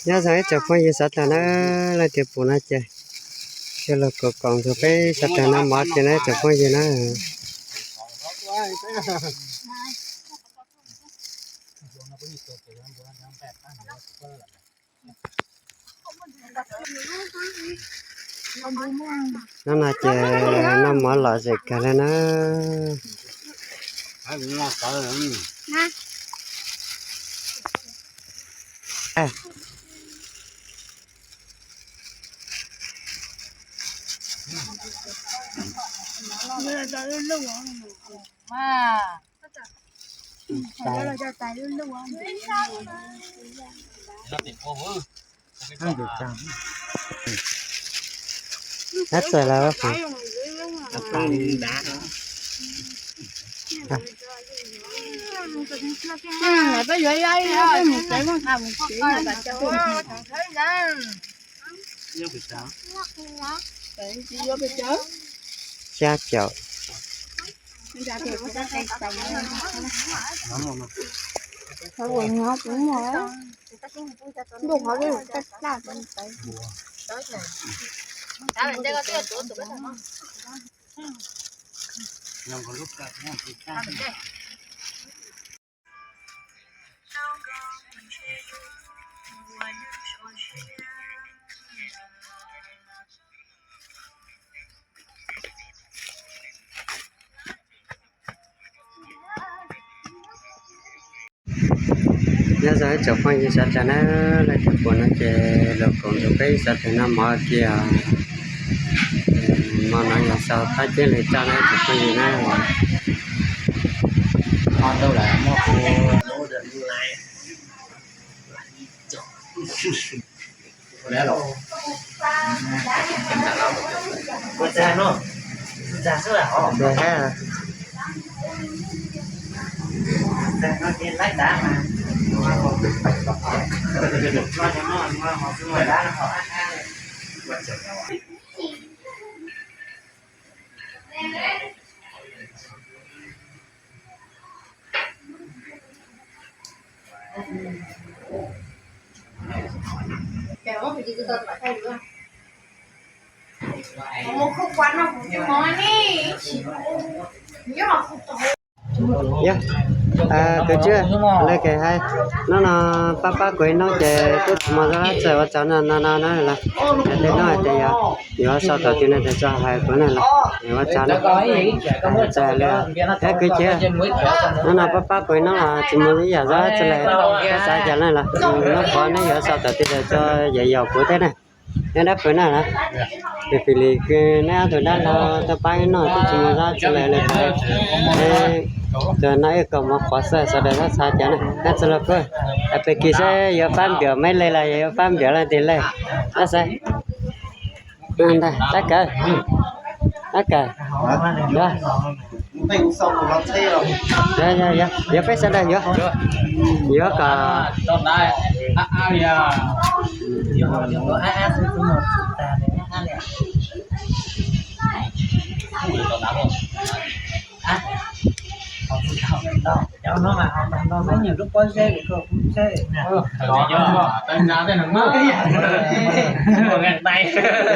Nyob zoo ib tsoom phooj ywg sawv daws na, leej twg pum no ces cia los koom koom nrog peb sawv daws noj mov kiag na ib tsoom phooj ywg na. Hnub no ces noj mov lom zem kawg li na. Tab txawm lawm. Xya caum. Nyob zoo ib tsoom phooj ywg sawv daws na, leej twg pum no ces los koom nrog peb sawv daws noj mov kiag. Hmo no yog xaus thaj ceeb li tso na ib tsoom phooj ywg na. Yog, kwv tij, lawv kev hais, hnub no pab pab kuv ib hnub ces twb tsis muaj zaj dab tsi ua tsaug no no no na los. Tej hnub hais tias yog yuav sau thaum twg no ces tso hais kuv na los, ua tsaug na. Txawm li, yog kwv tij, hnub no pab pab kuv ib hnub los tsis muaj ib yam zaj dab tsi li, koj xav cas na los, hnub qhov neb yuav sau thaum twg los tso yam yaum kuv thiab na. Neb dab pw na los, ces fij li kws neb ob tug dab laug tuaj pab wb noj twb tsis muaj zaj dab tsi li los, tsuas noj ib kaus mov qhuav xwb sawv daws txhob xav cas na, dab tsi los kuj, pem kis seb yuav pab npiam meb li los yog yuav pab npiam leej twg li, tab sis ntag, tab kawg, tab kawg, yog, yog, yog, yog peb sawv daws yuav, yuav kom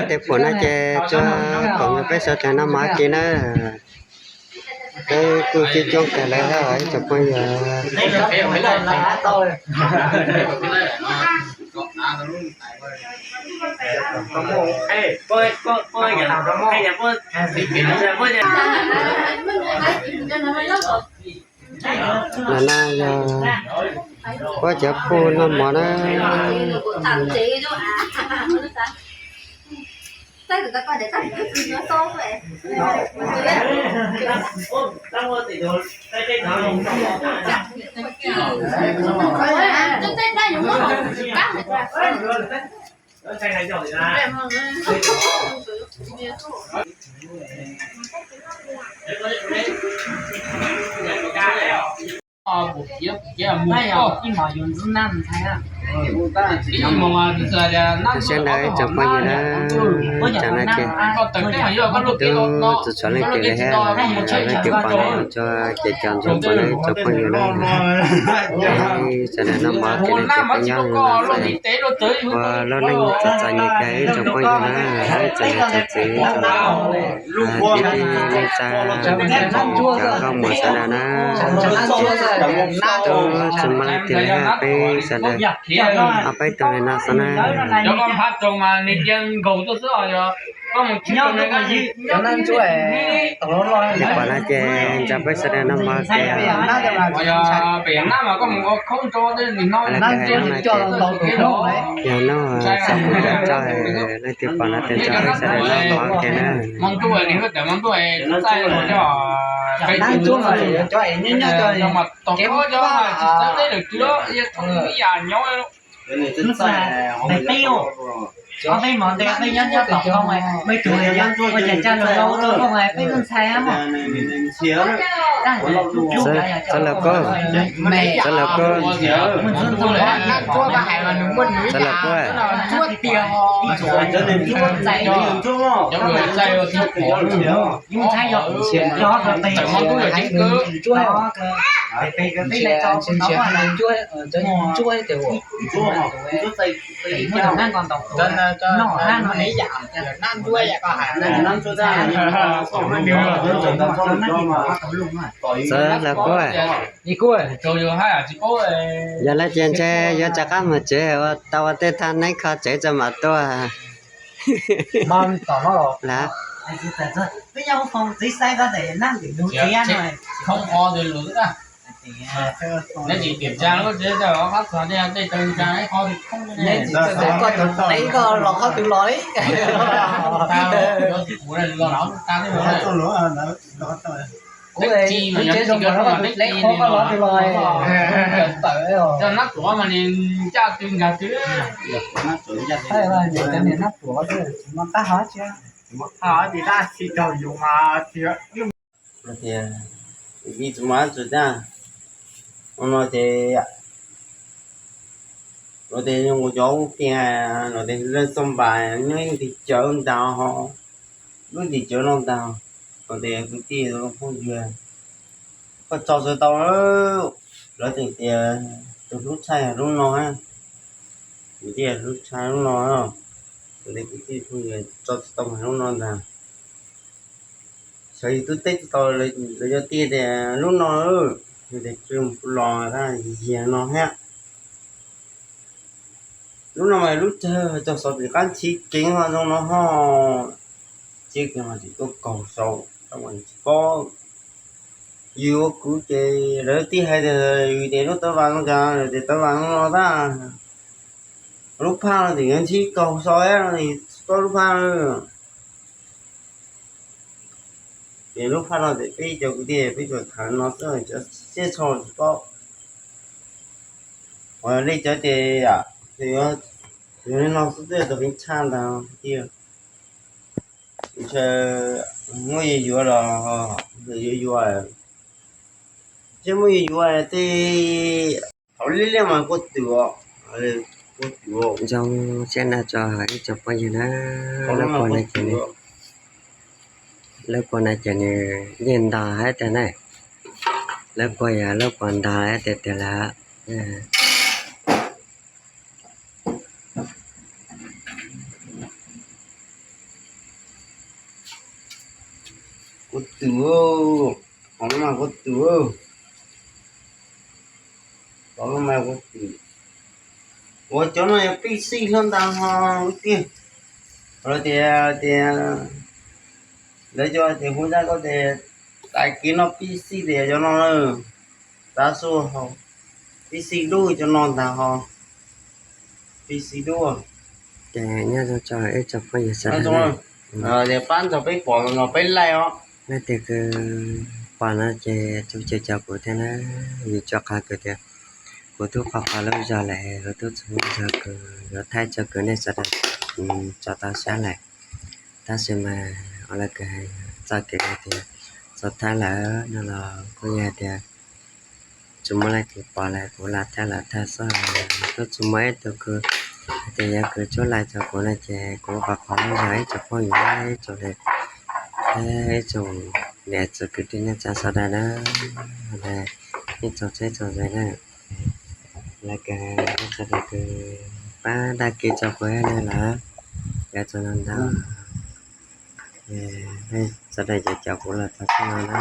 Tej pum no ces tsuas koom nrog peb sawv daws noj mov kiag na. Peb kuj coob coob kawg lawm ib tsoom phooj ywg. Ntawm no yog puab cov phooj noj mov na. Siab ntau ib tsoom phooj ywg na, tam no ces twb tsis tshuav leej twg li thiab, leej twg pom no tsuas ces cov ntsuag pom na ib tsoom phooj ywg na. Sawv daws noj mov ces leej twg peb nyob li no xwb. Ua lub neej txom txom nyem kawg ib tsoom phooj ywg na, txom nyem txom txim tsoom tib tij neej tsa, cov nkauj muam sawv daws na, tub tsis muaj leej twg li, peb sawv daws ob peb tug li no xwb na. Ces pom no ces nrog peb sawv daws noj mov ces, yog no xav mus cov tso, leej twg pom no ces nrog peb sawv daws noj mov ces na. Xav lawv koj, xav lawv koj, xav lawv koj. Xav lawv koj. Yog lawv ces ntshe yuav rov qab mus tsev, ua tau ua tej thaj neeb kho tsev tso mam tuaj. Lawv Tias, vim tsis muaj dab tsi tiag, no ces, no ces nyuam qhuav cov ub tiag, no ces leej xoj npas nyob ib ntim cawv ntag ho, lub ntim cawv no ntag, no ces kwv tij phooj ywg, koj tso tsis tau, lawv tias tus hlub tshaj lub no, kwv tij hlub tshaj lub no, no ces kwv tij phooj ywg tso tsis tau lub no ntag. Xyov yus twb teb tsis tau, lawv cov tiag tias lub no, no ces los tag yig no thiab. Lub no mas lub tsawg txog xov tim qab ntshiv kev ho zoo no ho, ntshiv kev mas tsis tuaj kaug sau, tsis paub. Yus ua kwv ces lawv tij hais tias yus ces lub tawv vas no cas lawv tias tawv vas no no tag, lub phaj no tseem yuav ntshiv kaug sau no, tsis paub lub phaj. Ces lub phaj no ces peb cov kwv tij peb tsuas tham no xwb, cov siab tshau tsis paub. Ua li cov ces yog li no xwb twb tau heev tshaj ntag tiag. Ntshe muaj yuav yuav los yuav yuav, ntshe muaj yuav yuav tej thaum liaj liaj mas kuj twm, kuj twm. Zoo siab na tso ib tsoom phooj ywg na, lawv kuj na ces nws, lawv kuj na ces nws yeej ntog hais tiag na, lawv kuj yog lawv kuj ntog hais tiag tiag lawm. Kuv twm, qhov no mas kuv twm, qhov no mas kuv twm. Ua cov no yog pib xij hlo ntag ho tiag. Lawv tias, tias, lawv cov tias hu zaj koj tias, tais kiv no pib xij tias cov no, tav su, pib xij dub cov no ntag ho, pib xij dub. Ces nyob zoo tso ib tsoom phooj ywg sawv daws, tias pab nrog peb pom los peb like os. Leej twg pom no ces tso caw kuv thiab na, vim rau qhov kws tias kuv twb qhov qhov lub zog lawm, kuv twb txhua zog kws yuav thaij tso kws nej sawv daws tso tau saib lawm. Tab sis mas ua li kws txoj kev hais tias txog thaib lawm no los kuj yog tias tsis muaj leej twg pom lawm, kuv lam tag lam tag xwb. Twb tsis muaj ib tug kws hais tias yuav kws tsuab lais rau kuv no ces kuv qhov qhov muab yog ib tsoom phooj ywg ib tsoom ib tsoom niam txiv kwv tij neej tsa sawv daws na, ib tsoom txheeb tsoom ze na, lawv kws ib tsoom daim kws pab dag kis rau kuv na lawm, yuav txog no ntag. Sawv daws ces caum kuv los txog txij no na.